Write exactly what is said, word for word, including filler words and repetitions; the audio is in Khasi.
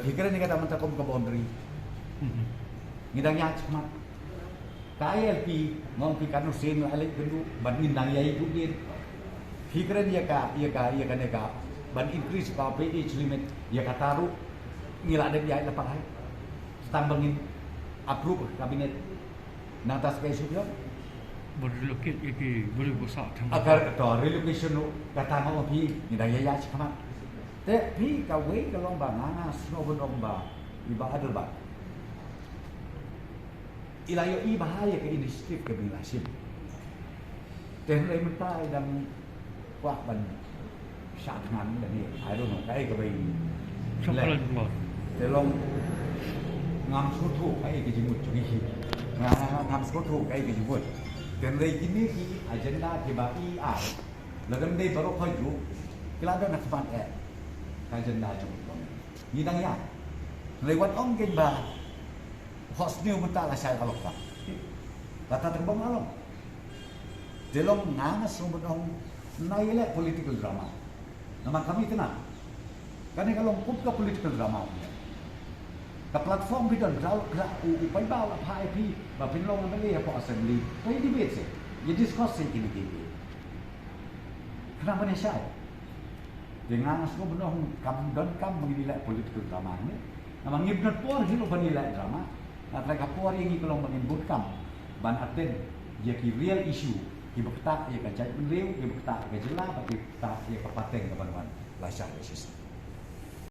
Phi kren ïa kata mynta kum ka boundary. Ngi dang ïa chikmat. Ka I L P, ngong phi kano sien la leh kyndu, ban ngin dang ïa ïa dudien. Phi kren ïa ka, ïa ka, ïa ka ne ka, ban increase ka pay age limit, ïa kata ruh, ngi la dep ïa la pakai. Tang ban ngin approve cabinet. Nangta sa ka issue phi ong? Ban relocate ïa ki briew ba sah tang. Agar to relocation ruh, kata nga ong phi, ngi dang ïa ïa chikmat. Te phi kawei ka long ba nga nga sngewbha ong ba, i Bah Adelbert. I la ïohi bha ïa ka initiative kaba ngi la shim. Te hynrei mynta i dang kwah ban shah thngan lane, I don't know, kaei kaba i leh. Te long ngam sngewthuh kaei ka jingmut jong i. Nga, nga, ngam sngewthuh kaei ka jingmut. Te hynrei kine ki agenda kiba i ai, lada ym dei baroh khoit ruh, ki la don ha khmat eh ka agenda jong i. Ngi dang ïa. Hynrei wat ong kein ba hot sniew mynta la shai ka lok ka. Kata tang bym la long. Te long nga nga sngewbha ong nai leh political drama. Namar kami kena. Kane ka long kum ka political drama. Ka platform phi don, u, u paidbah u la phah ïa phi ba phin long M L A hapoh assembly. Phi debate seh. Ïa discuss seh kine kine. Khnang ban ïa shai. Te nga nga sngewbha ong kam donkam ba ngin ïa leh political drama ne. Namar ngim don por hi ruh ban ïa leh drama. Nga trai ka por ïa ngi ka long ba ngin bun kam ban attend ïa ki real issue kiba ktah ïa ka jaitbynriew, kiba ktah ïa ka jylla, bad kiba ktah ïa ka pateng kaban wan lashai lashai.